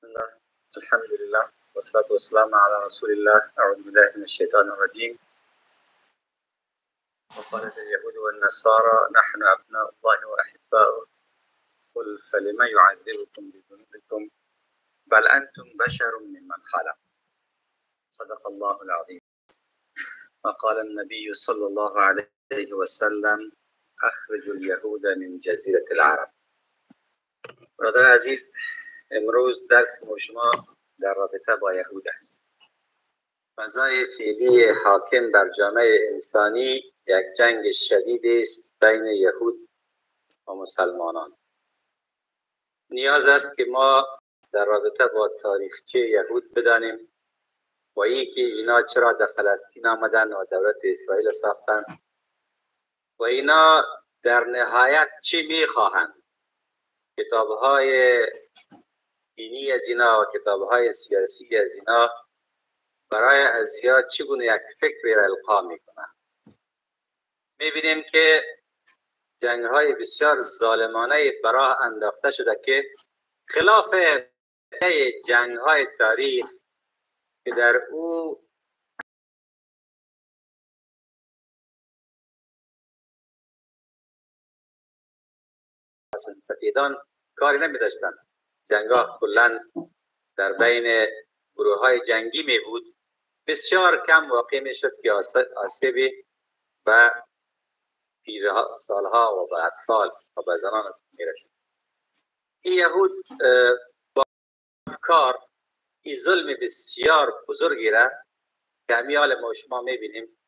الله، الحمد لله والصلاة والسلام على رسول الله. أعوذ بالله من الشيطان الرجيم. وقالت اليهود والنصارى نحن أبناء الله وأحباؤه قل فلم يعذبكم بذنوبكم بل أنتم بشر ممن خلق. صدق الله العظيم. وقال النبي صلى الله عليه وسلم أخرجوا اليهود من جزيرة العرب. برادر عزیز، امروز درس ما شما در رابطه با یهود است. فضای فعلی حاکم بر جامعه انسانی یک جنگ شدید است بین یهود و مسلمانان. نیاز است که ما در رابطه با تاریخچه یهود بدانیم و ای که اینا چرا در فلسطین آمدن و دولت اسرائیل ساختن و اینا در نهایت چی میخواهند. کتاب‌های دینی از اینا و کتاب‌های سیاسی از اینا برای ازیا چگونه یک فکر را القا میکنند. میبینیم که جنگ‌های بسیار ظالمانه براه انداخته شده که خلاف جنگ‌های تاریخ که در او سفیدان کاری نمی داشتن. جنگ‌ها کلاً در بین گروه‌های جنگی می بود. بسیار کم واقع می شد که آسیبی به پیرسالها و به اطفال و به زنان می رسید. این یهود با افکار این ظلم بسیار بزرگی را که همیال ما شما می بینیم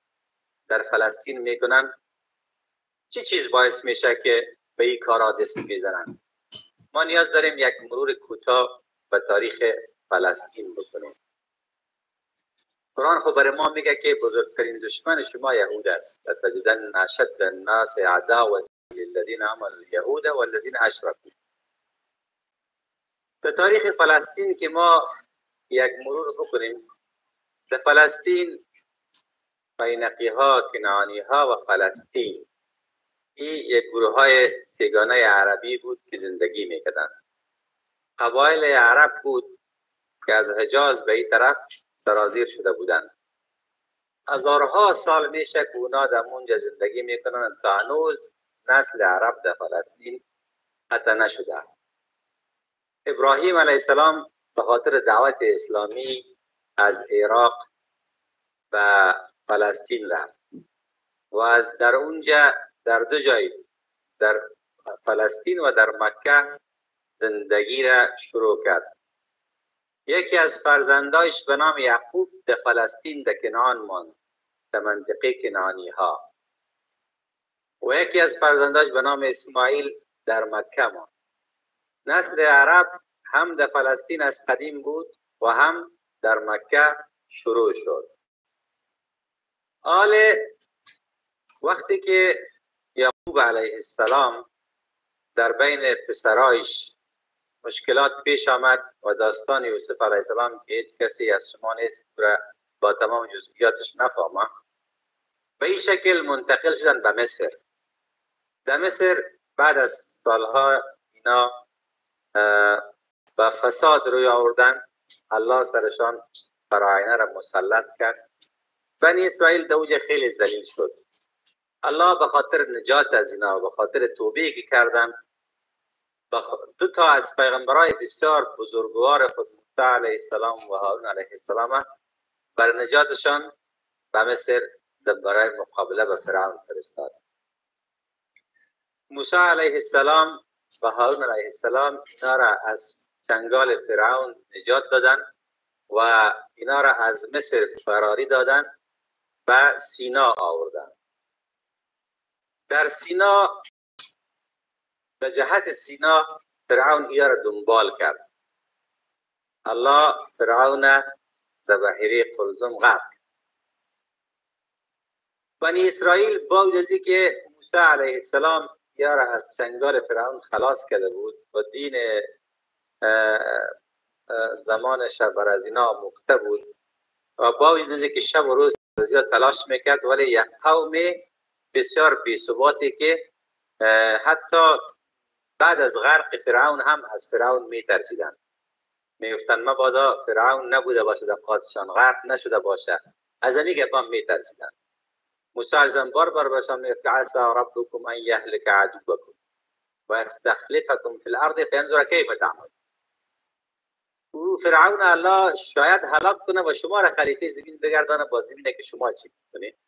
در فلسطین می کنن. چه چیز باعث میشه که به این کارا دست میزنن؟ ما نیاز داریم یک مرور کوتاه به تاریخ فلسطین بکنیم. قرآن خب برای ما میگه که بزرگترین دشمن شما یهود است. لتجدن اشد الناس عداوة للذین آمنوا اليهود والذین اشرکوا. به تاریخ فلسطین که ما یک مرور بکنیم، در فلسطین فینقی ها، کنعانی ها و فلسطین این یک گروه های سگانه عربی بود که زندگی میکردند. قبایل عرب بود که از حجاز به این طرف سرازیر شده بودند. هزارها سال میشه که اونا در اونجا زندگی میکنند تا هنوز نسل عرب در فلسطین قطع نشده. ابراهیم علیه السلام به خاطر دعوت اسلامی از عراق به فلسطین رفت و در اونجا در دو جای، در فلسطین و در مکه زندگی را شروع کرد. یکی از فرزندایش به نام یعقوب در فلسطین در کنعان ماند، در منطقه کنعانی ها، و یکی از فرزندایش به نام اسماعیل در مکه ماند. نسل عرب هم در فلسطین از قدیم بود و هم در مکه شروع شد. آل وقتی که یعقوب علیه السلام در بین پسرایش مشکلات پیش آمد و داستان یوسف علیه السلام که هیچ کسی از شما نیست با تمام جزئیاتش نفهمه، به این شکل منتقل شدن به مصر. در مصر بعد از سالها اینا به فساد روی آوردن. الله سرشان فراعنه را مسلط کرد. بنی اسرائیل دوجه خیلی ذلیل شد. الله به خاطر نجات از اینا و به خاطر توبه که کردن، دو تا از پیغمبرای بسیار بزرگوار خود، موسی علیه السلام و هارون علیه السلام، بر نجاتشان به مصر برای مقابله با فرعون فرستاد. موسی علیه السلام و هارون علیه السلام اینا را از چنگال فرعون نجات دادن و اینا را از مصر فراری دادن و سینا آوردن. در سینا، به جهت سینا فرعون اینا را دنبال کرد. الله فرعون در بحیره قلزم غرق. بنی اسرائیل با وجود که موسی علیه السلام یا را از چنگال فرعون خلاص کرده بود و دین زمان شب از اینا آموخته بود و با وجود که شب و روز زیاد تلاش میکرد، ولی یک قوم بسیار بی‌ثباتی که حتی بعد از غرق فرعون هم از فرعون میترسیدند. میگفتن مبادا فرعون نبوده باشه در قادشان، غرق نشده باشه، از این گپا میترسیدن. موسی علیه السلام بار بار برشان میگفت عسی ربکم ان یهلک عدوکم و استخلفکم فی الارض فینظر کیف تعملون. او فرعون الله شاید هلاک کنه و شما را خلیفه زمین بگردانه، باز ببینه که شما چی میکنید.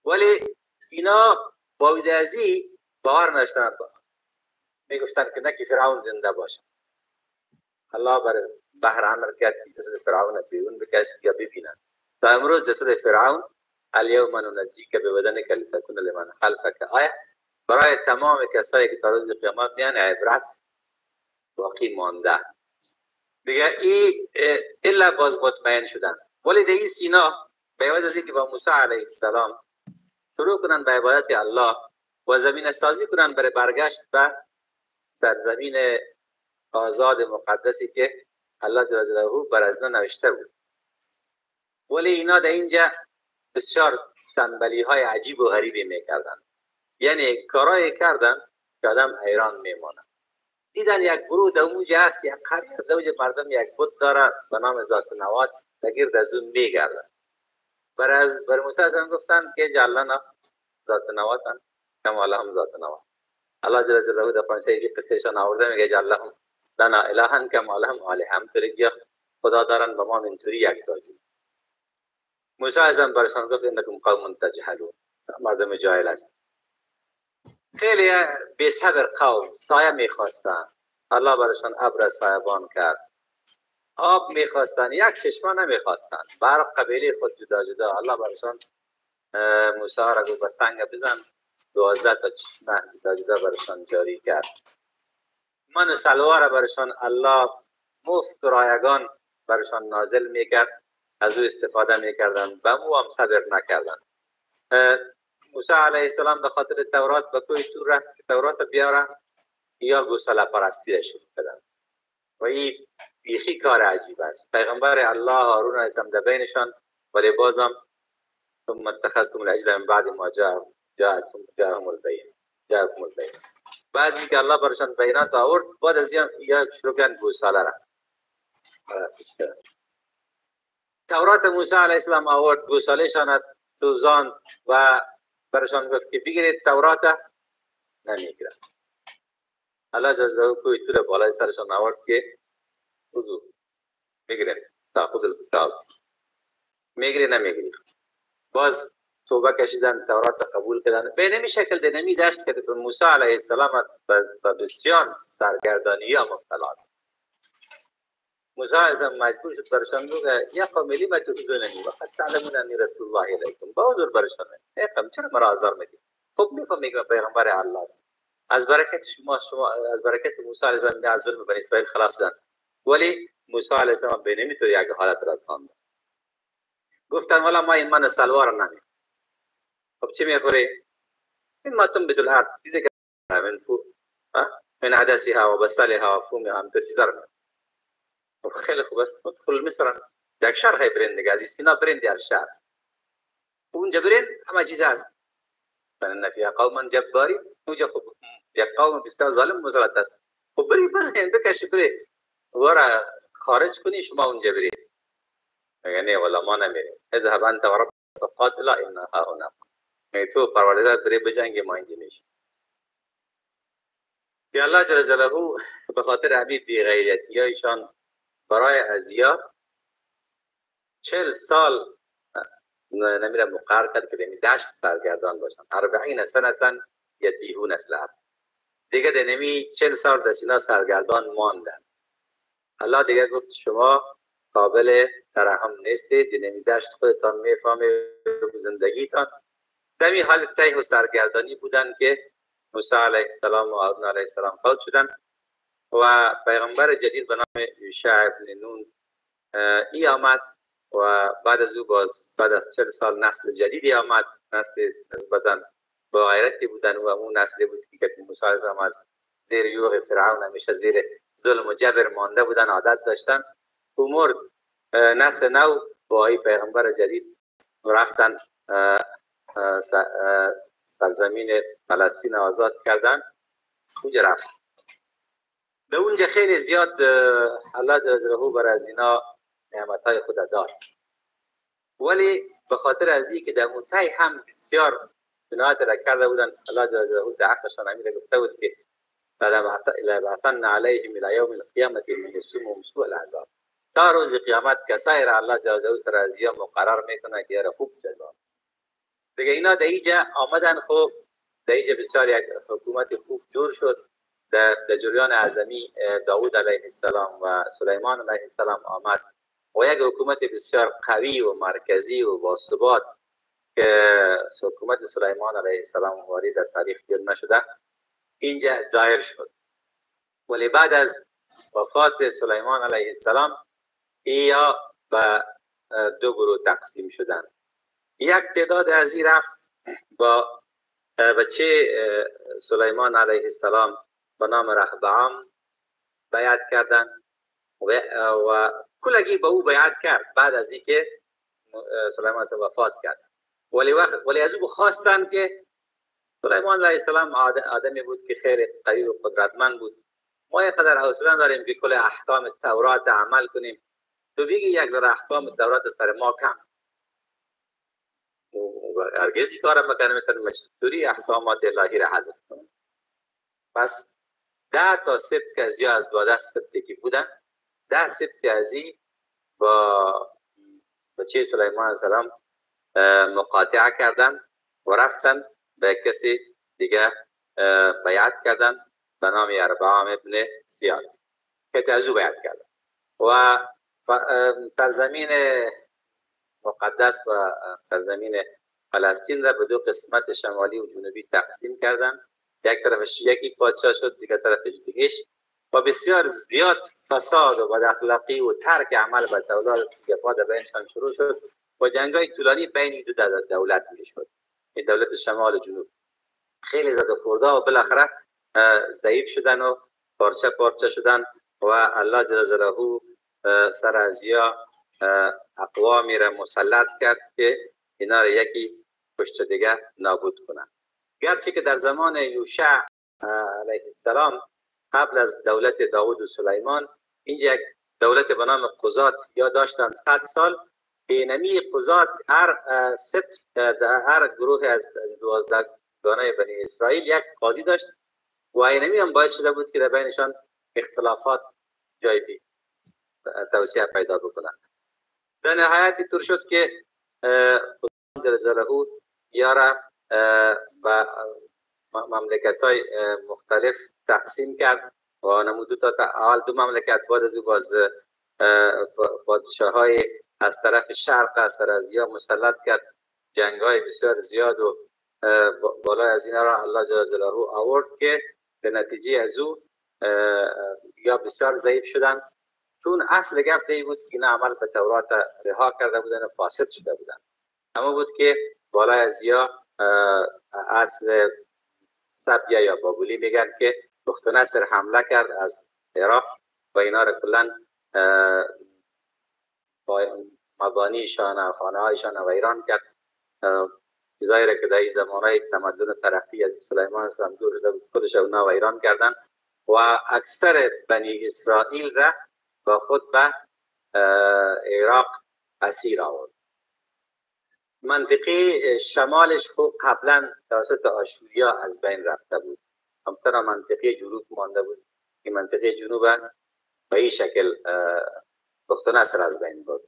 ولی اینا با ویدازی باور نداشتن، میگفتن که نه که فرعون زنده باشه. الله بر بحر امر کرد که جسد فرعون بیرون بکشه یا ببینن. تا امروز جسد فرعون الیوم ننجیک ببدنک لتکون لمن خلفک آیه، برای تمام کسایی که تا روز قیامت میان عبرت باقی مانده دیگه. ای الا باز مطمئن شدن. ولی در این سینا به عوض از اینکه با موسی علیه السلام شروع کنن به عبادت الله و زمین سازی کنن برای برگشت به سرزمین آزاد مقدسی که الله جل جلاله بر از نوشته بود، ولی اینا در اینجا بسیار تنبلی های عجیب و غریبی میکردن. یعنی کارای کردن که آدم حیران میمانه. دیدن یک گروه در اونجا هست، یک قریه است، در اونجا مردم یک بت داره به نام ذات نوات، در گرد از اون میگردن. بر موسی علیه گفتن که جعلنا ذات نوات کما لهم ذات نوات. الله جل جلاله در قرآن شریف قصه شان آورده، میگه جعلهم لنا الها کما لهم آلهه، همطوری که خدا دارن به ما اینطوری یک تا جور. موسی علیه برشان گفت انکم قوم تجهلون، مردم جاهل است، خیلی بی‌صبر قوم. سایه میخواستن، الله برشان ابر سایبان کرد. آب میخواستن، یک چشمه نمیخواستن، بر قبیله خود جدا جدا. الله برشان موسی را گفت به سنگ بزن، 12 تا چشمه جدا جدا برشان جاری کرد. من و سلوا را برشان الله مفت رایگان برشان نازل میکرد، از او استفاده میکردن، به مو هم صبر نکردن. موسی علیه السلام به خاطر تورات به کوه تور رفت که تورات بیاره، یا گوساله پرستی را شروع کردن. و این بیخی کار عجیب است. پیغمبر الله هارون علیه السلام در بینشان، ولی بازم ثم اتخذتم العجل من بعد ما جاءهم البین، جاءكم البین. بعد اینکه الله برشان بینات آورد، بعد از این یا شروع کردن گوساله را پرستش کردن. تورات موسی علیه السلام آورد، گوساله شان سوزان و برشان گفت که بگیرید تورات، نمیگیرن. الله جل جلاله کوه تور بالای سرشان آورد که خذو بگیرید تاخذ الکتاب، میگیری نمیگیری. باز توبه کشیدن، تورات قبول کردن. به نمی شکل ده نمی دشت که به موسی علیه السلام به بسیار سرگردانی ها مبتلا. موسی علیه السلام مجبور شد برشان بگه یا قوم لم تؤذوننی وقد تعلمون انی رسول الله الیکم. با حضور برشان ای قوم چرا مرا آزار میدید؟ خب میفهمی که پیغمبر الله است، از برکت شما از برکت موسی علیه السلام از ظلم بنی اسرائیل خلاص شدن. ولی موسی علیه السلام به نمیتونه یک حالت رساند. گفتن والا ما این من سلوار نمی. خب چی میخوری؟ این ما تنبت الارض، چیزی که من فو من عدسها و بصلها و فومها، هم چیزا رو. خب خیلی خوب است، ادخل مصر، یک شهر های برین دیگه، از سینا برین در شهر اونجا برین همه چیز هست. فإن فيها قوما جبارین، اونجا خب یک قوم بسیار ظالم مسلط است. خب بری بزن بکشی بری ورا خارج کنی، شما اونجا بری. میگه نه والا ما نمیریم. اذهب انت و ربک فقاتلا انا هاهنا. میگه تو پروردگار بری بجنگی، ما اینجا نیست. که الله جل جلاله به خاطر همین بی‌غیرتی هایشان برای ازیا 40 سال نمیره مقرر کرد که به دشت سرگردان باشن. 40 سنة یتیهون فی الارض. دیگه نمی 40 سال در سینا سرگردان ماندن. الله دیگه گفت شما قابل ترحم نیستید، نمی دشت خودتان میفهمید زندگیتان. در این حال تیه و سرگردانی بودن که موسی علیه السلام و هارون علیه السلام فوت شدن و پیغمبر جدید به نام یوشع ابن نون ای آمد و بعد از او باز بعد از 40 سال نسل جدیدی آمد، نسل نسبتاً با غیرتی بودن و اون نسلی بود که موسی علیه السلام از زیر یوغ فرعون همیشه زیر ظلم و جبر مانده بودن، عادت داشتن. او مرد، نسل نو با ای پیغمبر جدید رفتن سرزمین فلسطین آزاد کردن. اونجا رفت. در اونجا خیلی زیاد الله جل جلاله بر از اینا نعمت‌های خود داد، ولی به خاطر از این که در منتهی هم بسیار جنایت را کرده بودن، الله جل جلاله در حقشان امیر گفته بود که لَبَعْثَنَّ عَلَيْهِمْ إِلَى يَوْمِ الْقِيَامَةِ مَنْ يَسُومُهُمْ سُوءَ الْعَذَابِ. تا روز قیامت کسایی را الله جل جلاله سر از یا مقرر میکنه که را خوب جزا. دیگه اینا در اینجا آمدن. خب در اینجا بسیار یک حکومت خوب جور شد. در جریان اعظمی داود علیه السلام و سلیمان علیه السلام آمد و یک حکومت بسیار قوی و مرکزی و باثبات که حکومت سلیمان علیه السلام وارد در تاریخ جور نشده اینجا دایر شد. ولی بعد از وفات سلیمان علیه السلام یا به دو گروه تقسیم شدن. یک تعداد از این رفت با بچه سلیمان علیه السلام به نام رحبعام بیعت کردن و کلگی به او بیعت کرد بعد از اینکه سلیمان وفات کرد. ولی از او خواستن که سلیمان علیه السلام آدمی بود که خیلی قوی و قدرتمند بود، ما اینقدر حوصله داریم که کل احکام تورات عمل کنیم، تو بگی یک ذره احکام تورات سر ما کم و هرگز کار مکنه میتونیم مجبوری احکامات الهی را حذف کنیم. پس 10 تا سبت از یا از 12 سبتی که بودن، 10 سبت ازی با بچه سلیمان علیه السلام مقاطعه کردن و رفتن به کسی دیگه بیعت کردن به نام یربعام ابن سیاد که از او بیعت کردن و سرزمین مقدس و سرزمین فلسطین را به دو قسمت شمالی و جنوبی تقسیم کردن. یک طرفش یکی پادشاه شد، دیگر طرفش دیگهش، و بسیار زیاد فساد و بداخلاقی و ترک عمل به دولت گپا در بینشان شروع شد و جنگ‌های طولانی بین دو دولت میشد، این دولت شمال و جنوب. خیلی زد و خورده و بالاخره ضعیف شدن و پارچه پارچه شدن و الله جل جلاله سر از یا اقوامی را مسلط کرد که اینا را یکی پشت دیگه نابود کنند. گرچه که در زمان یوشع علیه السلام قبل از دولت داود و سلیمان اینجا یک دولت به نام قضات یا داشتن 100 سال که نمی قضات هر سبت در هر گروه از 12 گانه بنی اسرائیل یک قاضی داشت و اینمی هم باعث شده بود که در بینشان اختلافات جای بی توسعه پیدا بکنند. در نهایت اینطور شد که خدا جل جلاله یارا به مملکت های مختلف تقسیم کرد و نمود دو تا اول دو مملکت، بعد از او باز پادشاه های از طرف شرق از ازیا مسلط کرد. جنگ های بسیار زیاد و بالای از اینا را الله جل جلاله آورد که به نتیجه از او یا بسیار ضعیف شدن، چون اصل گپ ای بود که اینا عمل به تورات رها کرده بودن و فاسد شده بودن. اما بود که بالای از یا اصل سبیا یا بابولی میگن که بخت نصر حمله کرد از عراق و اینا را کلا مبانیشان و خانه هایشان و ایران کرد. چیزایی را که در این زمانهای تمدن ترقی از سلیمان اسلام دور شده بود خودش اونا و ایران کردن و اکثر بنی اسرائیل را با خود به عراق اسیر آورد. منطقه شمالش خب قبلا توسط آشوریا از بین رفته بود، همچنان منطقه جنوب مانده بود. این منطقه جنوب به این شکل بخت نصر از بین برد.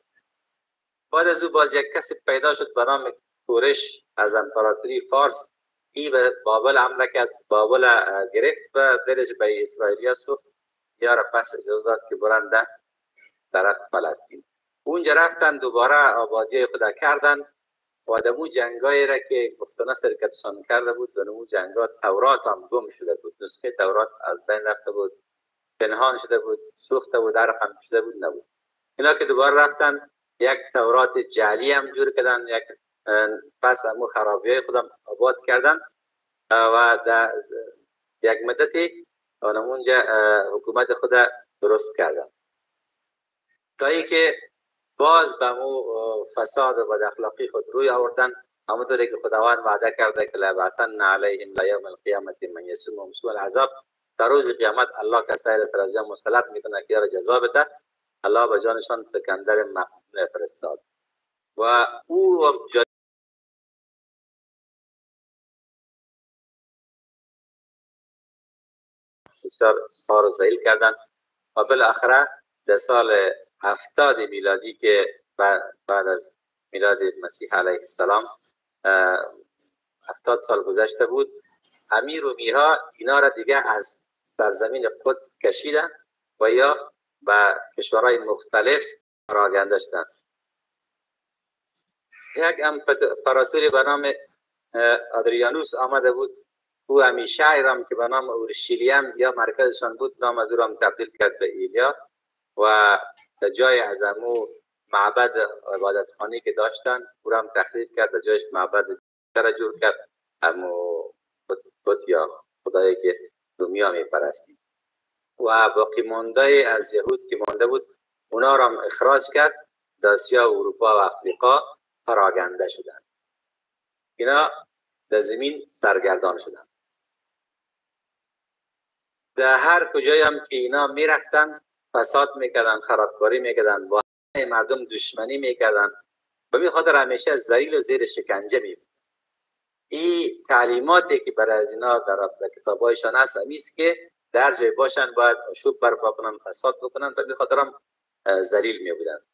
بعد از او باز یک کسی پیدا شد به نام کورش از امپراتوری فارس. ای به بابل حمله کرد، بابل گرفت و دلش به اسرائیلیا سوخت، یا را پس اجازه داد که برنده طرف فلسطین. اونجا رفتن دوباره آبادی خود کردن و دمو جنگایی را که بخت نصر کتشان کرده بود و دمو جنگا تورات هم گم شده بود، نسخه تورات از بین رفته بود، پنهان شده بود، سوخته بود، در هم شده بود، نبود. اینا که دوباره رفتن یک تورات جعلی هم جور کردن، یک پس امو خرابی خودم آباد کردن و در یک مدتی اونجا حکومت خود درست کردن تا ای که باز به مو فساد و بد اخلاقی خود روی آوردن. همونطوری که خداوند وعده کرده که لبعثن علیهم لیوم القیامت من یسومهم سوء العذاب، تا روز قیامت الله کسایی سر از مسلط میکنه که را جزا بده. الله به جانشان سکندر مقدونی فرستاد و او بسیار کار ذلیل کردن و بالاخره در سال 70 میلادی که بعد از میلاد مسیح علیه السلام 70 سال گذشته بود، امیر رومی‌ها اینا را دیگه از سرزمین قدس کشیدن و یا به کشورهای مختلف پراگنده شدن. یک امپراتوری به نام آدریانوس آمده بود، او همیشه ایران که به نام اورشلیم یا مرکزشان بود، نام از او را تبدیل کرد به ایلیا و در جای از امو معبد عبادتخانه که داشتن او را هم تخریب کرد، در جایش معبد را جور کرد، امو بت یا خدایی که رومیا میپرستید و باقی مانده از یهود که مانده بود اونا را هم اخراج کرد. در آسیا و اروپا و افریقا پراگنده شدند، اینا در زمین سرگردان شدند. در هر کجایی هم که اینا میرفتن فساد میکردن، خرابکاری میکردن، با مردم دشمنی میکردن. به می خاطر همیشه ذلیل و زیر شکنجه می بود. این تعلیماتی که برای از اینا در کتابایشان هست همیست که در جای باشن باید آشوب برپا کنن، فساد بکنن، به می خاطر هم ذلیل می بودن.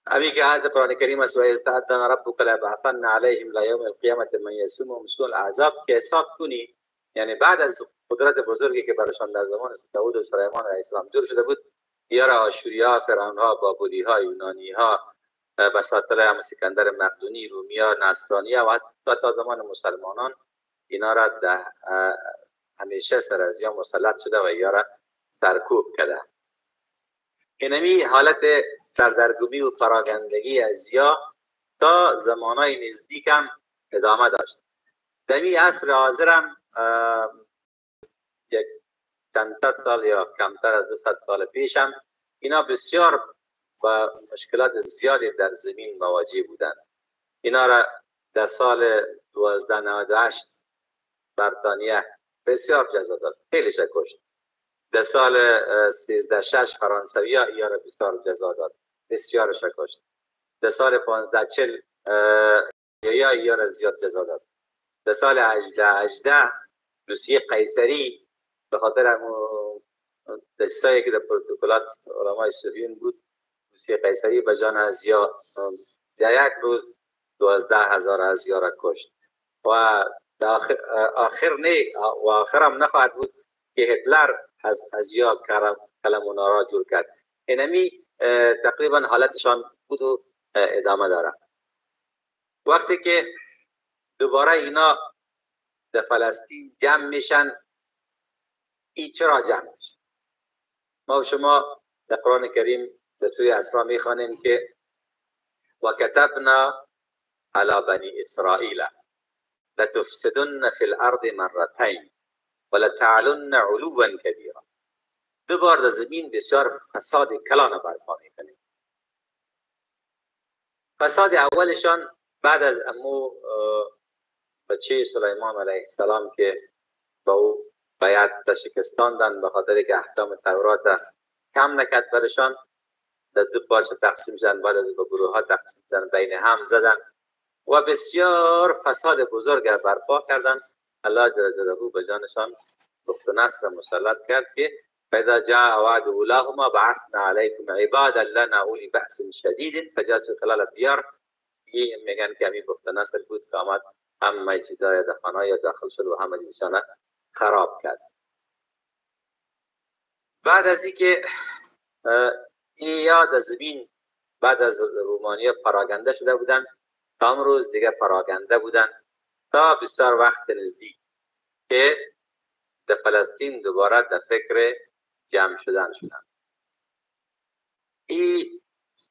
امی که آیت قرآن کریم است و اذ تأذن ربک ليبعثن علیهم الی یوم القیامة من یسومهم سوء العذاب، که حساب کنی یعنی بعد از قدرت بزرگی که برشان در زمان داود و سلیمان علیه السلام جور شده بود، یارا آشوری‌ها، فرعون‌ها، بابلی‌ها، یونانی‌ها، بساطله هم سکندر مقدونی، رومیا، نصرانی‌ها و حتی تا زمان مسلمانان اینا را همیشه سر از یا مسلط شده و یارا سرکوب کرده. اینمی حالت سردرگمی و پراگندگی از یا تا زمانای نزدیک هم ادامه داشت. دمی عصر حاضرم یک چند صد سال یا کمتر از 200 سال پیشم اینا بسیار با مشکلات زیادی در زمین مواجه بودند. اینا را در سال 1298 بریتانیا بسیار جزا داد، خیلی کشت. در سال 1306 فرانسوی ها اینا را بسیار جزا داد، بسیار کشت. در سال 1540 یا اینا را زیاد جزا داد. در سال 1818 روسیه قیصری به خاطر دستایی که در پروتکلات علمای صهیون بود، روسیه قیصری به جان ازیا در یک روز 12,000 ازیا را کشت و آخر نه و آخر هم نخواهد بود که هتلر از ازیا کلم اونا را جور کرد. اینمی تقریبا حالتشان بود و ادامه داره. وقتی که دوباره اینا در فلسطین جمع میشن، ای چرا جمع میشن؟ ما و شما در قرآن کریم در سوره اسراء میخوانیم که و کتبنا علی بنی اسرائیل لتفسدن فی الارض مرتین ولتعلن علوا کبیرا. دو بار در زمین بسیار فساد کلان برپا میکنیم. فساد اولشان بعد از امو بچه سلیمان علیه السلام که با او باید تشکستاندن به خاطر که احکام تورات کم نکرد برشان، در دو پارچه تقسیم شدن، بعد از به گروه ها تقسیم شدن، بین هم زدن و بسیار فساد بزرگ برپا کردن. الله جل جلاله به جانشان بخت نصر مسلط کرد که فاذا جاء وعد اولاهما بعثنا علیکم عبادا لنا اولی بأس شدید فجاسوا خلال الدیار. این میگن که همین بخت نصر بود که آمد همه چیزای در خانه داخل شد و همه چیزشان خراب کرد. بعد از اینکه یاد از زمین بعد از رومانیا پراگنده شده بودن، تا امروز دیگه پراگنده بودن تا بسیار وقت نزدیک که در فلسطین دوباره در فکر جمع شدن شدن. این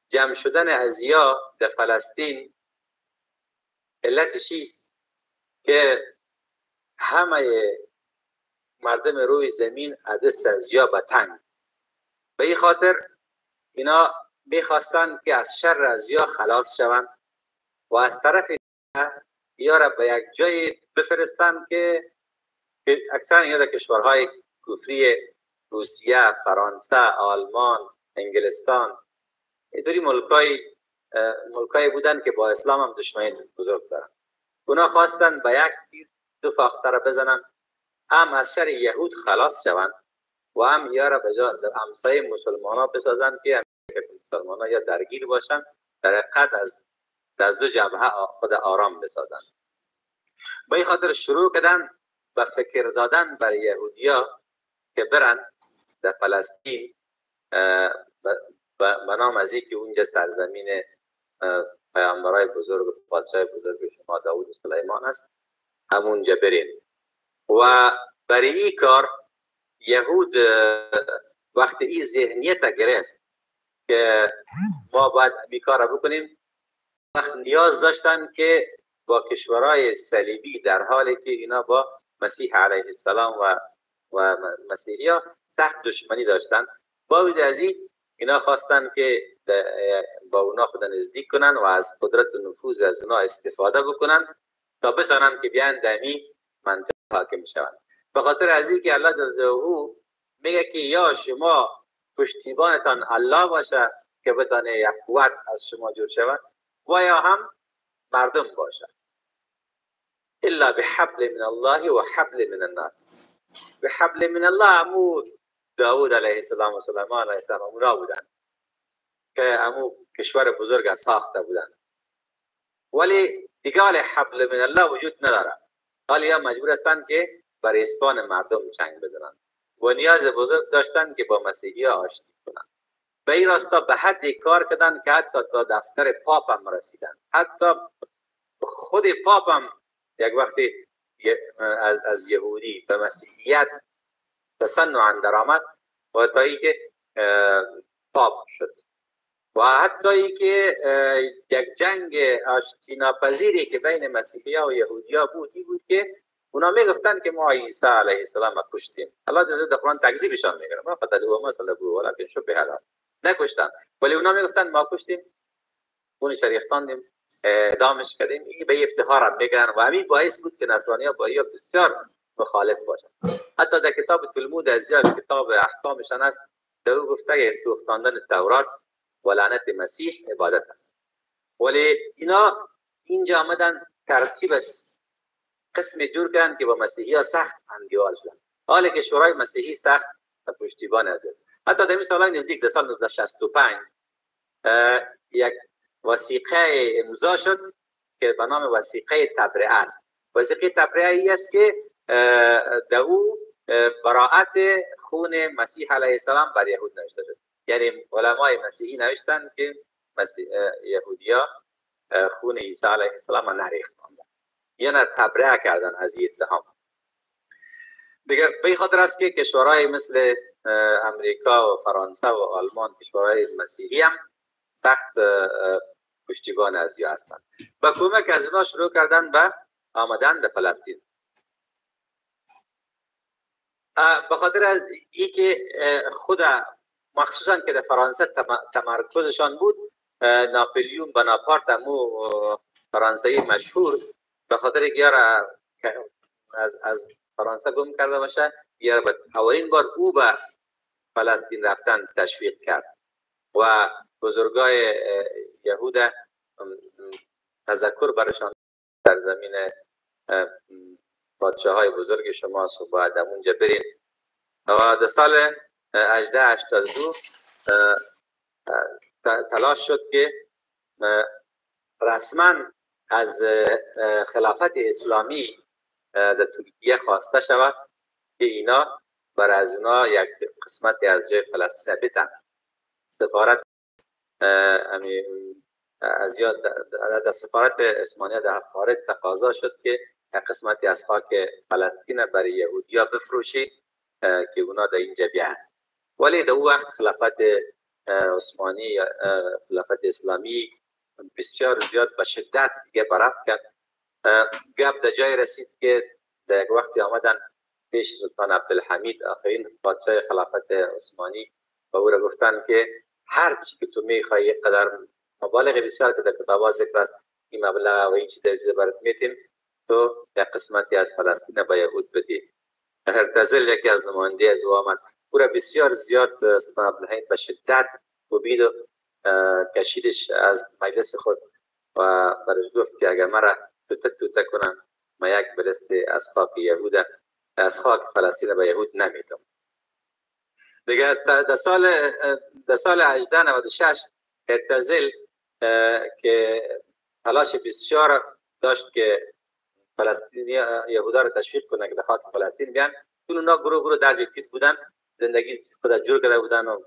جمع شدن ازیا در فلسطین علتش است که همه مردم روی زمین دست ازیا به تنگ، به این خاطر اینا میخواستن که از شر ازیا خلاص شوند و از طرف یا را به یک جای بفرستن که که اکثر اینا در کشورهای کفری روسیه، فرانسه، آلمان، انگلستان، اینطوری ملکای بودن که با اسلام هم دشمنی بزرگ دارن. اونا خواستن با یک تیر دو فاخته را بزنن، هم از شر یهود خلاص شوند و هم یارا به جا همسایه مسلمان ها بسازن که مسلمان ها یا درگیر باشن، در حقیقت از دو جبهه خود آرام بسازن. به این خاطر شروع کردن به فکر دادن بر یهودیا که برن در فلسطین، به نام از اینکه اونجا سرزمین پیامبرای بزرگ و پادشاه بزرگ شما داوود و سلیمان است، همونجا برین. و برای این کار یهود وقتی این ذهنیت گرفت که ما باید این کار را بکنیم، وقت نیاز داشتن که با کشورهای صلیبی، در حالی که اینا با مسیح علیه السلام و مسیحی ها سخت دشمنی داشتن، با وجود از این اینا خواستن که با اونا خود نزدیک کنن و از قدرت و نفوذ از اونا استفاده بکنن تا بتانن که بیان دمی منطقه حاکم شوند. به خاطر از این که الله جل جلاله میگه که یا شما پشتیبانتان الله باشه که بتانه یک قوت از شما جور شود، و یا هم مردم باشه. الا بحبل من الله و حبل من الناس. بحبل من الله امو داود علیه السلام و سلیمان علیه السلام اونا بودن که امو کشور بزرگ ساخته بودن، ولی دیگه حبل من الله وجود نداره. حالا یا مجبور هستند که بر اسپان مردم چنگ بزنن و نیاز بزرگ داشتن که با مسیحی ها آشتی کنن. به این راستا به حد کار کردن که حتی تا دفتر پاپ هم رسیدن. حتی خود پاپ هم یک وقتی از یهودی به مسیحیت تسنعا درآمد و تا اینکه پاپ شد، و حتی اینکه یک جنگ آشتی ناپذیری که بین مسیحی ها و یهودی ها بود این بود که اونا میگفتن که ما عیسی علیه السلام را کشتیم. الله جل در قرآن تکذیبشان میکنه، ما قتلوه ما صلبوه ولکن شبه لهم، نکشتن، ولی اونا میگفتن ما کشتیم، خونش ریختاندیم، اعدامش کردیم. این به افتخار هم میگن و همین باعث بود که نصرانی ها با اینا بسیار مخالف باشن. حتی در کتاب تلمود از یک کتاب احکامشان است، در او گفته که سوختاندن تورات و لعنت مسیح عبادت است. ولی اینا اینجا آمدن ترتیب قسم جور کردن که با مسیحی ها سخت اندیوال شدن. حال کشورهای مسیحی سخت پشتیبان عزیز. حتی در این سالهای نزدیک در سال 1965 یک وثیقه امضا شد که به نام وثیقه تبرئه است. وثیقه تبرئه ای است که در او براءت خون مسیح علیه السلام بر یهود نوشته شد. یعنی علمای مسیحی نوشتن که یهودیا خون عیسی علیه السلام نریختند، یعنی تبرئه کردن از این اتهام. دیگه به خاطر است که کشورهای مثل امریکا و فرانسه و آلمان، کشورهای مسیحی هم سخت پشتیبان از یا هستند. با کمک از اونا شروع کردن به آمدن به فلسطین. به خاطر از ای که خود مخصوصا که در فرانسه تمرکزشان بود، ناپلیون بناپارت امو فرانسوی مشهور، به خاطر که یارا از فرانسه گم کرده باشه، یارا به اولین بار او به فلسطین رفتن تشویق کرد و بزرگای یهود تذکر برشان در زمین پادشاه های بزرگ شما باید اونجا برین. و در سال 1882 تلاش شد که رسما از خلافت اسلامی در ترکیه خواسته شود که اینا بر از اونا یک قسمتی از جای فلسطین بدن. سفارت از یاد در سفارت عثمانیه در خارج تقاضا شد که یک قسمتی از خاک فلسطین برای یهودیا بفروشی که اونا در اینجا بیان. ولی در او وقت خلافت عثمانی، خلافت اسلامی بسیار زیاد به شدت دیگه برد کرد. گپ در جای رسید که در یک وقتی آمدن پیش سلطان عبدالحمید، آخرین پادشاه خلافت عثمانی، و او را گفتن که هر چی که تو میخوای، یک قدر مبالغ بسیار که در کتاب‌ها ذکر است، این مبلغ و این چیز برات میتیم، تو در قسمتی از فلسطین به یهود بدی. هرتزل یکی از نماینده از او آمد. او را بسیار زیاد سلطان عبدالحمید به شدت کوبید و کشیدش از مجلس خود و برش گفت که اگر مرا توته توته کنن، ما یک برست از خاک یهود، از خاک فلسطین به یهود نمیتم. دیگه در سال 1896 هرتزل که تلاش بسیار داشت که فلسطینی یهودا رو تشویق کنه که به خاک فلسطین بیان، چون اونا گروه گروه در جدید بودن، زندگی خود جور کرده بودن و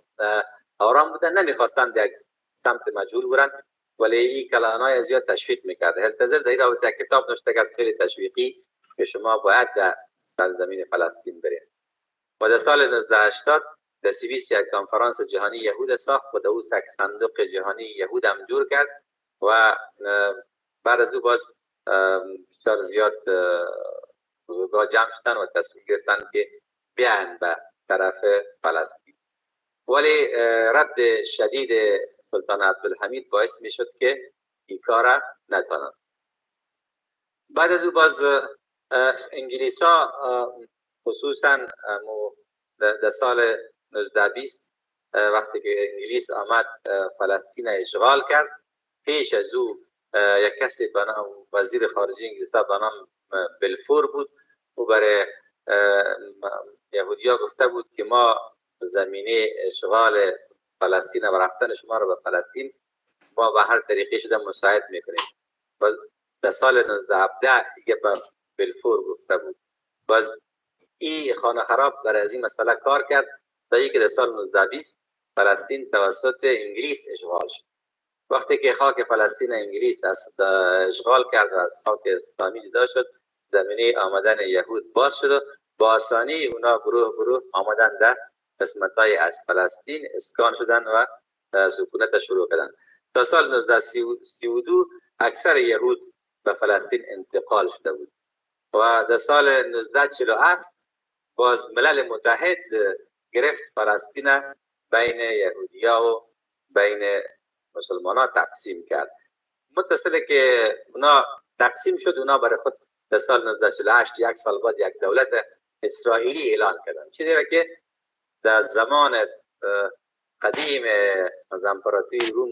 آرام بودن، نمیخواستن یک سمت مجهول برن، ولی این کلانای زیاد تشویق میکرد. هرتزل در این رابطه کتاب نوشته کرد خیلی تشویقی که شما باید در سرزمین فلسطین برین. و در سال 1980 در سوئیس یک کنفرانس جهانی یهود ساخت و در او یک صندوق جهانی یهود هم جور کرد و بعد از او باز بسیار زیاد بزرگا جمع شدن و تصمیم گرفتن که بیان به طرف فلسطین، ولی رد شدید سلطان عبدالحمید باعث می شد که این کار نتانند. بعد از او باز انگلیس ها خصوصا در سال 1920 وقتی که انگلیس آمد فلسطین اشغال کرد، پیش از او یک کسی به نام وزیر خارجه انگلیس به نام بلفور بود. او برای یهودیا گفته بود که ما زمینه اشغال فلسطین و رفتن شما رو به فلسطین ما به هر طریقی شده مساعد میکنیم. در سال 1917 دیگه به بلفور گفته بود. باز این خانه خراب برای از این مسئله کار کرد تا اینکه در سال 1920 فلسطین توسط انگلیس اشغال شد. وقتی که خاک فلسطین انگلیس از اشغال کرد و از خاک اسلامی جدا شد، زمینه آمدن یهود باز شد و با آسانی اونا گروه گروه آمدن در قسمت های از فلسطین اسکان شدن و سکونت شروع کردن. تا سال 1932 اکثر یهود به فلسطین انتقال شده بود و در سال 1947 باز ملل متحد گرفت فلسطین بین یهودیا و بین مسلمان ها تقسیم کرد. متصل که اونا تقسیم شد، اونا برای خود در سال 1948، یک سال بعد، یک دولت اسرائیلی اعلان کردن. چیزی که در زمان قدیم از امپراتوری روم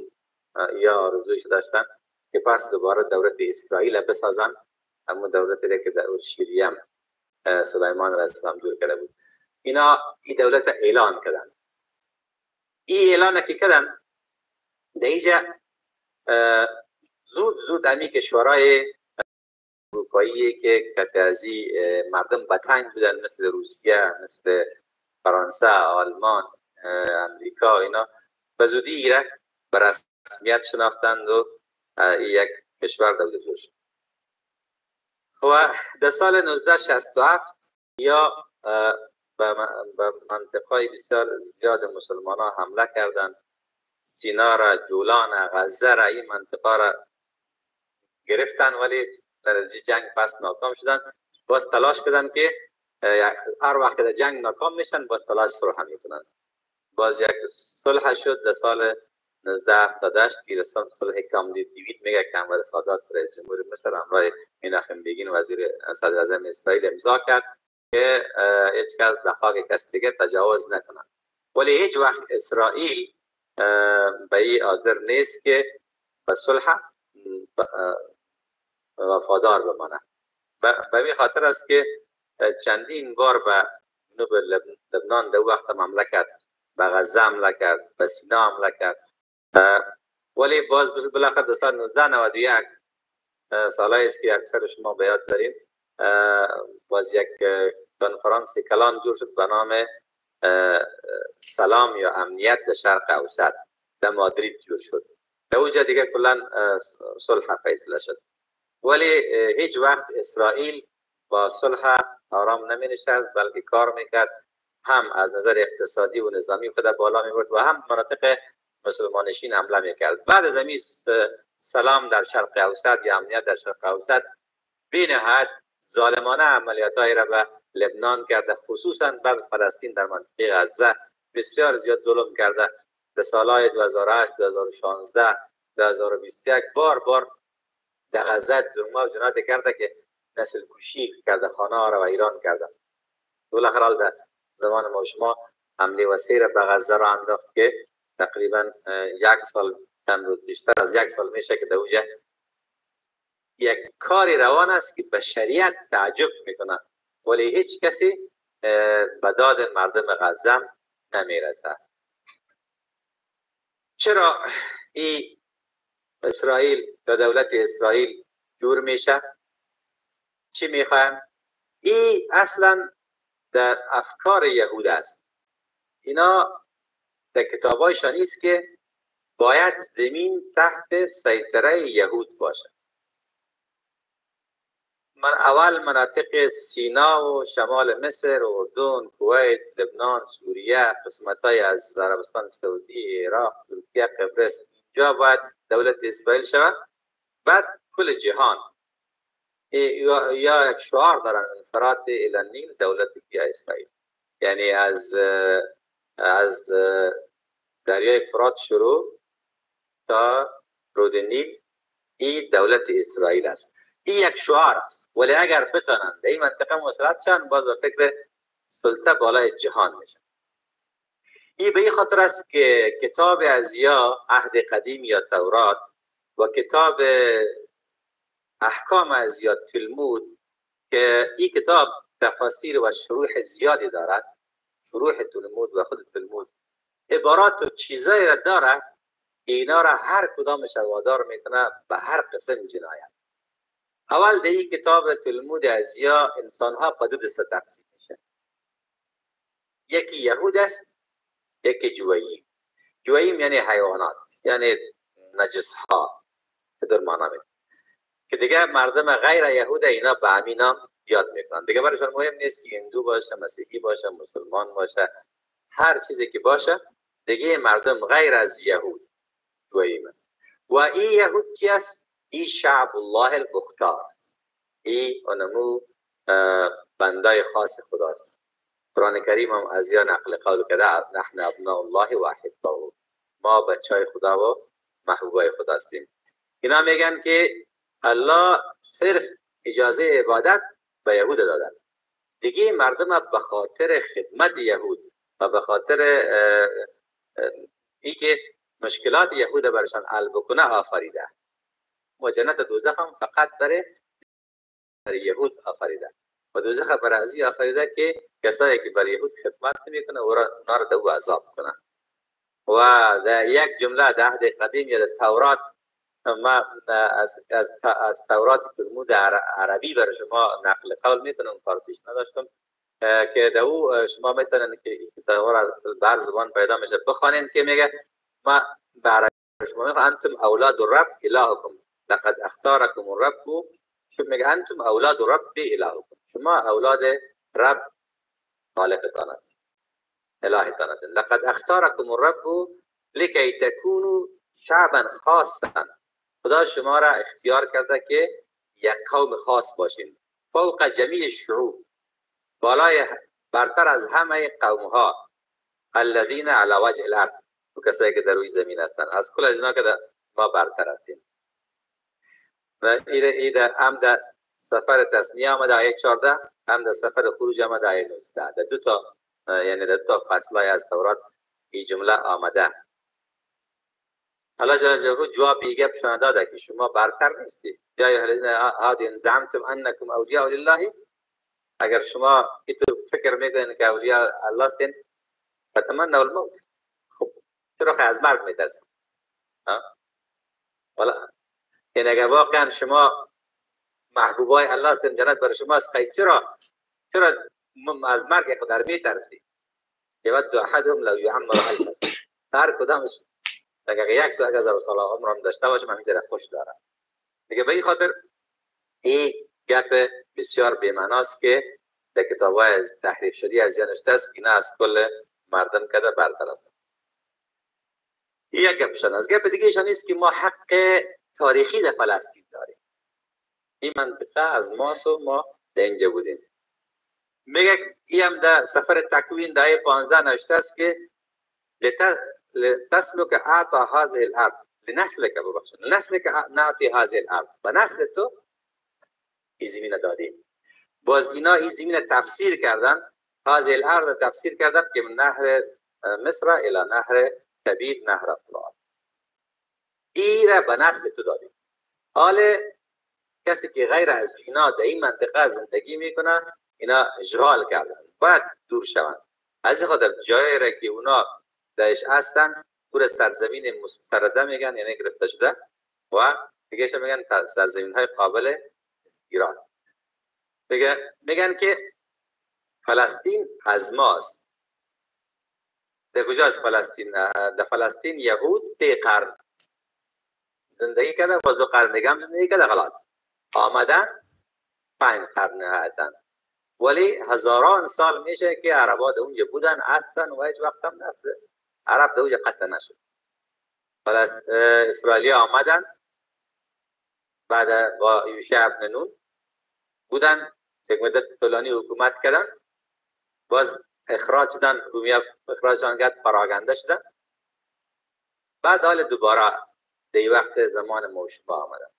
یا آرزویش داشتن که پس دوباره دولت اسرائیل بسازن، اما دولتی که در اورشلیم سلیمان علیه السلام جور کرده بود. اینا این دولت اعلان کردن. این اعلان که کردن، در اینجا زود زود امی کشورهای اروپایی که کتازی مردم بتنگ بودن، مثل روسیه، مثل فرانسه، آلمان، امریکا، اینا به زودی ایره به رسمیت شناختند و یک کشور دولت جور شد. و در سال 1967 یا به منطقه بسیار زیاد مسلمان ها حمله کردند. سینا را، جولان، غزه را، این منطقه را گرفتن، ولی در جنگ پس ناکام شدن. باز تلاش کردن که هر وقت در جنگ ناکام میشن، باز تلاش صلح میکنند. باز یک صلح شد در سال 1978 که صلح کمپ دیوید میگه که انور سادات رئیس جمهور مصر همراه مناخم بیگین وزیر صدر اعظم اسرائیل امضا کرد که هیچ کس در خاک کس دیگه تجاوز نکنند. ولی هیچ وقت اسرائیل به این حاضر نیست که به صلح وفادار بمانه. به این خاطر است که چندین بار به جنوب لبنان در وقت حمله کرد، به غزه حمله کرد، به سینا حمله کرد، ولی باز بالاخره در سال 1991، سالهایی است که اکثر شما به یاد دارین، باز یک کنفرانس کلان جور شد به نام سلام یا امنیت در شرق اوسط، در مادرید جور شد. در اونجا دیگه کلا صلح فیصله شد. ولی هیچ وقت اسرائیل با صلح آرام نمی نشست، بلکه کار میکرد، هم از نظر اقتصادی و نظامی خود بالا میبرد و هم مناطق مسلمانشین حمله میکرد. بعد از امی سلام در شرق اوسط یا امنیت در شرق اوسط، بی نهایت ظالمانه عملیات را به لبنان کرده، خصوصا بر فلسطین در منطقه غزه بسیار زیاد ظلم کرده. در سالهای 2008، 2016، 2021 بار بار در غزه ظلم و جنایت کرده که نسل کشی کرده، خانه ها را ویران کرده. بالاخره در زمان ما شما حمله وسیع را به غزه را انداخت که تقریبا یک سال، چند روز بیشتر از یک سال میشه که در اونجا یک کاری روان است که بشریت تعجب میکنه، ولی هیچ کسی به داد مردم غزه نمیرسه. چرا این اسرائیل و دولت اسرائیل جور میشه؟ چی میخواین؟ این اصلا در افکار یهود است. اینا در کتابایشان است که باید زمین تحت سیطره یهود باشه. من اول مناطق سینا و شمال مصر، اردن، کویت، لبنان، سوریه، قسمت‌های از عربستان سعودی، عراق، ترکیه، قبرس، اینجا باید دولت اسرائیل شود. بعد کل جهان یا یک شعار دارن، انفرات الی النیل دولت بیا اسرائیل، یعنی از دریای فرات شروع تا رود نیل این دولت اسرائیل است. این یک شعار است، ولی اگر بتونن در این منطقه مسلط شن، باز به فکر سلطه بالای جهان میشن. این به این خاطر است که کتاب از یا عهد قدیم یا تورات و کتاب احکام از یا تلمود، که این کتاب تفاسیر و شروح زیادی دارد، شروح تلمود و خود تلمود عبارات و چیزایی را دارد که اینا را هر کدامش وادار میکنه به هر قسم جنایت. اول در این کتاب تلمود از یا انسان ها به دو دسته تقسیم میشه، یکی یهود است، یکی جوییم. جوییم یعنی حیوانات، یعنی نجس ها در معنا میده که دیگه مردم غیر یهود اینا به امینا یاد میکنن. دیگه برایشان مهم نیست که هندو باشه، مسیحی باشه، مسلمان باشه، هر چیزی که باشه، دیگه مردم غیر از یهود جوییم است. و این یهود چی است؟ ای شعب الله المختار است، ای اونمو بندای خاص خداست. قرآن کریم هم از یا نقل قول کرده، نحن ابناء الله و احباؤه، ما بچای خدا و محبوبای خدا هستیم. اینا میگن که الله صرف اجازه عبادت به یهود دادن، دیگه مردم به خاطر خدمت یهود و به خاطر ای که مشکلات یهود برشان حل بکنه آفریده. و جنت دوزخ هم فقط برای یهود آفریده و دوزخ برای ازی آفریده که کسایی که برای یهود خدمت نمیکنه و اونا را دو عذاب کنه. و در یک جمله در عهد قدیم یا در تورات، ما از تورات تلمود عربی برای شما نقل قول میکنم، فارسیش نداشتم، که در او شما میتونن که این کتاب بر زبان پیدا میشه بخوانین که میگه ما برای شما میگه انتم اولاد الرب الهکم لقد اختارکم الرب. شما میگه انتم اولاد الرب الهکم، شما اولاد رب خالقتان هستید، الهتان هستید. لقد اختارکم الرب لکی تکونوا شعبا خاصا، خدا شما را اختیار کرده که یک قوم خاص باشین، فوق جمیع الشعوب، بالای برتر از همه قوم ها، الذین علی وجه الارض، و کسایی که در روی زمین هستند، از کل از اینا که ما برتر هستیم. و ایده هم در سفر تثنیه آمده آیه 14، هم در سفر خروج آمده آیه 19. در دو تا، یعنی در دو تا فصلای از تورات این جمله آمده. الله جل جلاله جواب ایگه پشان داده که شما برتر نیستید. یا ایها الذین آمنوا ان زعمتم انکم اولیاء لله، اگر شما اینطور فکر میکنین که اولیاء الله هستین، فتمنوا الموت، خب چرا از مرگ میترسید؟ والا یعنی اگر واقعا شما محبوبای الله هستین، جنت برای شما است، چرا از مرگ قدر میترسید؟ یود احدهم لو یعمر الف سنه، هر کدامش اگر 1000 سال عمرم داشته باشم همینجوری خوش دارم دیگه. به این خاطر این گپ بسیار بی‌معناست که در کتاب‌های از تحریف شده از نوشته است که نه از کل مردم کده برتر است. این یک گپشان است. گپ دیگه ایشان است که ما حق تاریخی در فلسطین داریم، این منطقه از ماست و ما در اینجا بودیم. میگه این هم در سفر تکوین در آیه 15 نوشته است که لتسلک اعطى هذه الارض لنسلک، ببخشید، لنسلک نعطي هذه الارض، به نسل تو این زمین دادیم. باز اینا این زمین تفسیر کردن هذه الارض تفسیر کردن که من نهر مصر الی نهر کبیر، نهر فرات. ای را به نسل تو دادیم. حال کسی که غیر از اینا در این منطقه زندگی میکنه، اینا اشغال کردن، باید دور شوند. از این خاطر جایی را که اونا درش هستن پور سرزمین مسترده میگن، یعنی گرفته شده، و دیگه میگن سرزمین های قابل استیراد. دیگه میگن که فلسطین از ماست. در کجاست فلسطین؟ در فلسطین یهود 3 قرن زندگی کرده و 2 قرن دیگه هم زندگی کرده، خلاص آمدن 5 قرن نهایتاً. ولی هزاران سال میشه که عربا در اونجا بودن هستن و هیچ وقت هم نسل عرب در اونجا قطع نشد. اسرائیلی آمدن بعد با یوشع ابن نون بودن، یک مدت طولانی حکومت کردن، باز اخراج شدن، رومیا اخراجشان کرد، پراگنده شدن. بعد حال دوباره دی وقت زمان موشبا آمدن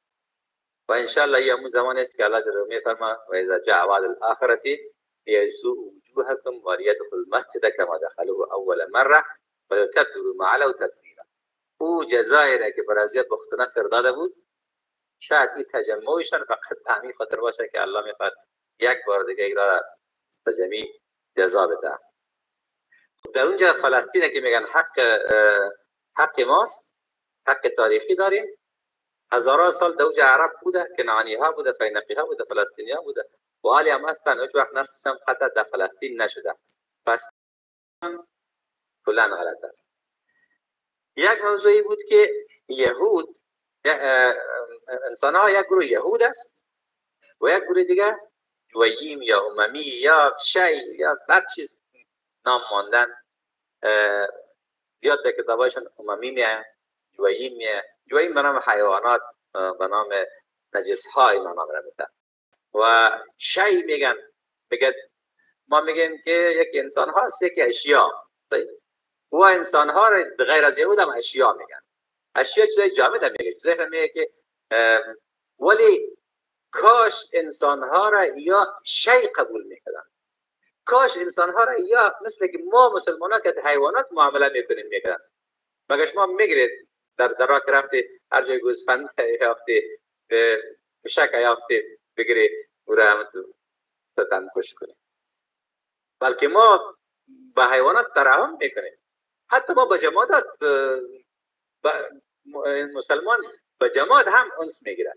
و انشالله یه همون زمان است که الله جل میفرما و اذا جاء وعد الاخرة لیسوء وجوهکم ولیدخلوا المسجد کما دخلوه اول مره ولیتبروا ما علوا تتبیرا. او جزایی را که بر ازیا بخت نصر داده بود، شاید این تجمعشان فقط به همین خاطر باشه که الله میخواد یک بار دیگه اینا را تجمعی جزا بده. در اونجا فلسطین که میگن حق ماست، حق تاریخی داریم، هزاران سال در اونجا عرب بوده، کنعانی ها بوده، فینقی ها بوده، فلسطینی ها بوده و حالی هم هستن، هیچ وقت نسلش هم قطع در فلسطین نشده. پس کلا غلط است. یک موضوعی بود که یهود، انسان ها یک گروه یهود است و یک گروه دیگه جوییم یا اممی یا شی یا هر چیز نام ماندن. زیاد در کتابایشان اممی میه، جوییم میه. جوییم به نام حیوانات، به نام نجس های ما نام را میده. و شی میگن، میگه ما میگیم که یک انسان هاست، یک اشیا. و انسان ها را غیر از یهود هم اشیا میگن. اشیا چیزای جامد هم میگه، چیزای میگه که ولی کاش انسان ها را یا شی قبول میکردن، کاش انسان ها را یا مثل که ما مسلمان ها که حیوانات معامله میکنیم میکردن. مگر شما میگیرید در راه رفتی هر جای گوسفند یافتی، پشک یافتی، بگیری او را هم تو کش کنی. بلکه ما به حیوانات ترحم میکنیم. حتی ما به جمادات، مسلمان به جماد هم انس میگیره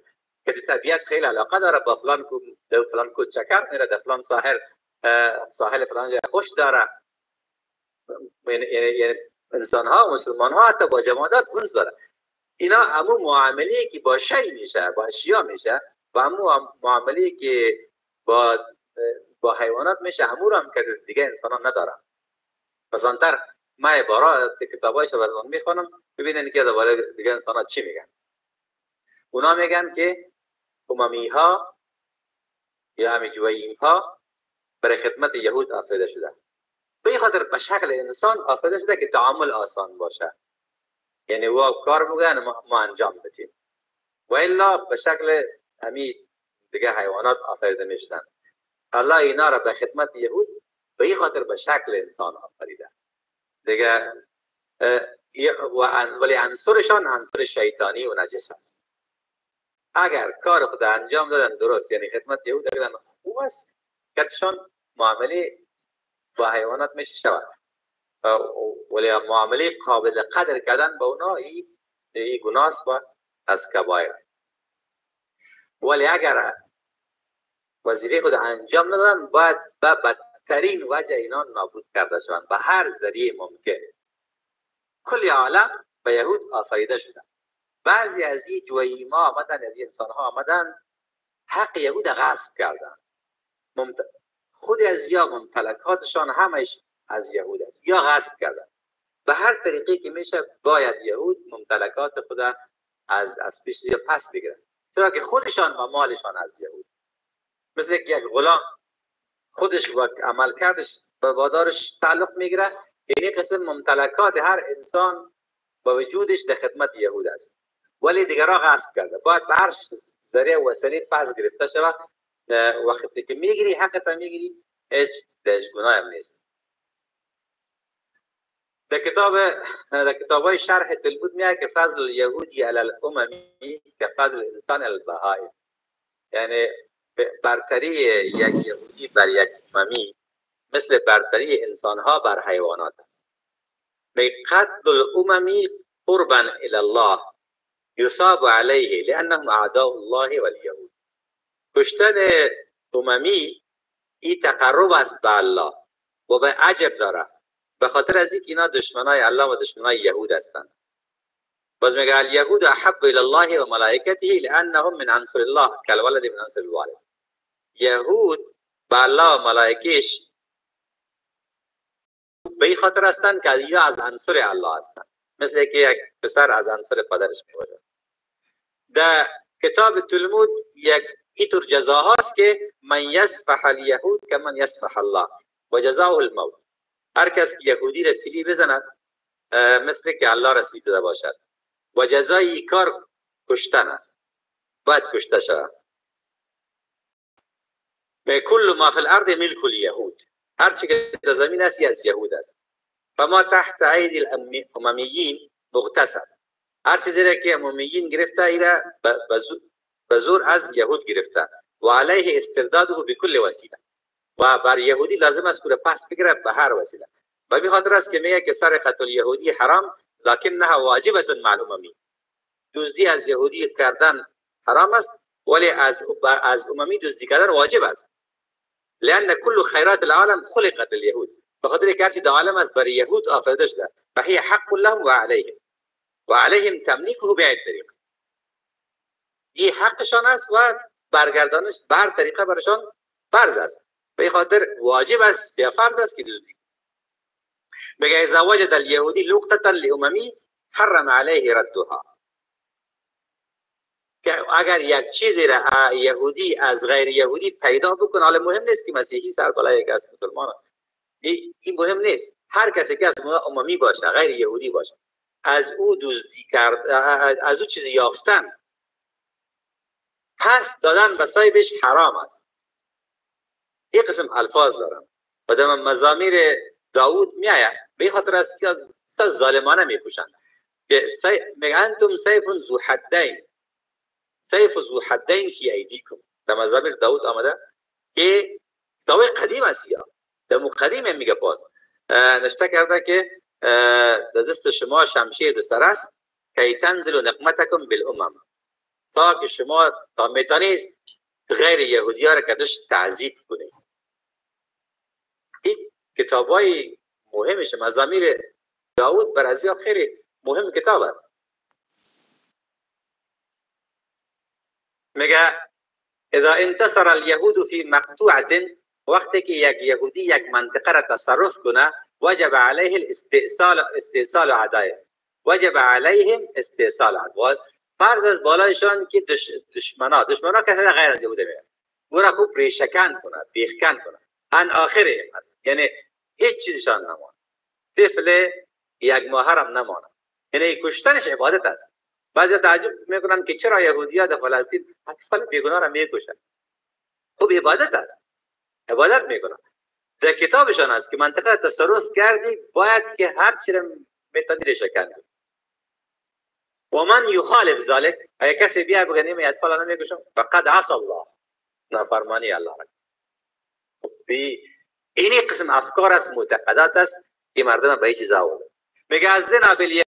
که طبیعت خیلی علاقه داره، با فلان کو در فلان کو چکر میره، در فلان ساحل فلان جای خوش داره. یعنی انسان ها، مسلمان ها حتی با جمادات انس داره. اینا همون معامله که با شی میشه، با اشیا میشه، و همون معامله که با حیوانات میشه، همون رو هم که دیگه انسان ها ندارن. مثلا تر ما عبارات کتابایش رو براتون میخوانم، ببینن که دوباره دیگه انسان ها چی میگن. اونا میگن که اممی ها یا همی جوییم ها برای خدمت یهود آفریده شده. به این خاطر به شکل انسان آفریده شده که تعامل آسان باشه، یعنی او کار بگن ما انجام بدیم، و الا به شکل همی دیگه حیوانات آفریده میشدن. الله اینا را به خدمت یهود به این خاطر به شکل انسان آفریده دیگه. ولی عنصرشان عنصر شیطانی و نجس است. اگر کار خود انجام دادن درست، یعنی خدمت یهود کردن خوب است، کتشان معامله با حیوانات میشه شود، ولی معامله قابل قدر کردن با اونا ای گناه است و از کبایر. ولی اگر وظیفه خود انجام ندادن، باید به بدترین وجه اینا نابود کرده شوند به هر ذریعه ممکن. کل عالم به یهود آفریده شده. بعضی از این جوییما آمدن، از این انسان ها آمدن حق یهود غصب کردن. خود از یا ممتلکاتشان همش از یهود است یا غصب کردن. به هر طریقی که میشه باید یهود ممتلکات خود از پیش یا پس بگیرن، چرا که خودشان و مالشان از یهود. مثل که یک غلام خودش و عمل کردش به بادارش تعلق میگیره، یعنی قسم ممتلکات هر انسان با وجودش در خدمت یهود است، ولی دیگرها غصب کرده. باید به هر ذریعه و وسیله پس گرفته شود. وقتی که میگیری حقت میگیری، هیچ دش گناه هم نیست. در کتاب شرح تلمود میاد که فضل الیهودی علی الاممی که فضل الانسان علی البهائم، یعنی برتری یک یهودی بر یک اممی مثل برتری انسانها بر حیوانات است. به قتل الاممی قربا الی الله یثاب علیه لانهم اعداء الله والیهود. کشتن اممی این تقرب است به الله و به عجب داره، به خاطر از اینکه اینا دشمنای الله و دشمنای یهود هستند. باز میگه الیهود احب الی الله و ملائکته لانهم من عنصر الله کالولد من عنصر الوالد. یهود به الله و ملائکهش به این خاطر هستند که یا از عنصر الله هستند، مثل که یک پسر از عنصر پدرش میباشد. در کتاب تلمود یک اینطور جزاهاست که من یصفح الیهود کمن یصفح الله و جزاه الموت. هر کس که یهودی را سیلی بزند مثل که الله را سیلی زده باشد و جزای این کار کشتن است، باید کشته شود. به کل ما فی الارض ملک الیهود، هر چی که در زمین است از یهود است. فما تحت ایدی الاممیین مغتصب، هر چیزی را که اممیین گرفته ایره به زور از یهود گرفته و علیه استرداده بکل وسیله، و بر یهودی لازم است که پس بگیره به هر وسیله. به این خاطر است که میگه که سرقت الیهودی حرام لکنها واجبه مع الاممی. دزدی از یهودی کردن حرام است ولی از اممی دزدی کردن واجب است. لان کل خیرات العالم خلقت لليهود، به خاطر که هرچی در عالم است برای یهود آفریده شده، فهي حق لهم و علیهم و علیهم تملیکه به طریق. این حقشان است و برگردانش به هر طریقه برشان فرض است. به خاطر واجب است یا فرض است که دزدی. میگه اذا وجد الیهودی لقطه لاممی حرم علیه ردها، که اگر یک چیزی را یهودی از غیر یهودی پیدا بکنه، حالا مهم نیست که مسیحی سر بالای یک از مسلمان، این مهم نیست، هر کسی که از اممی باشه غیر یهودی باشه از او دزدی کرد، از او چیزی یافتن پس دادن به صاحبش حرام است. این قسم الفاظ دارم و در مزامیر داود میآید. به خاطر است که از ظالمانه میپوشند که میگه انتم سیف ذو حدین، سیف ذو حدین فی ایدیکم. در مزامیر داود آمده که کتاب قدیم است، یا در قدیم میگه باز نشته کرده که در دست شما شمشیر دو سر است که تنزل نقمتکم بالامم، تا که شما تا میتونید غیر یهودی ها را کدش تعذیب کنید. این کتاب های مهمش مزامیر داود بر از خیلی مهم کتاب است. میگه اذا انتصر الیهود فی مقطوعه، وقتی که یک یهودی یک منطقه را تصرف کنه وجب علیه الاستئصال، استئصال عدایه، وجب علیهم استئصال عدایه، فرض از بالایشان که دشمنا کسی غیر از یهودی میگه او را خوب ریشه‌کن کنه، بیخکن کنه، ان آخره، یعنی هیچ چیزشان نمانه، طفل یک ماهه هم نمانه، یعنی کشتنش عبادت است. بعضی تعجب میکنن که چرا یهودی‌ها در فلسطین اطفال بیگناه را میکشن. خب عبادت است، عبادت میکنن. در کتابشان است که منطقه تصرف کردی باید که هر چی را میتونی ریشه‌کن کنی. و من یخالف ذلک، اگه کسی بیا بگه نمی اطفال را نمیکشم، فقد عصى الله، نافرمانی الله را. اینی قسم افکار است، معتقدات است که مردم به این چیز آورده. میگه از زنا بالیهود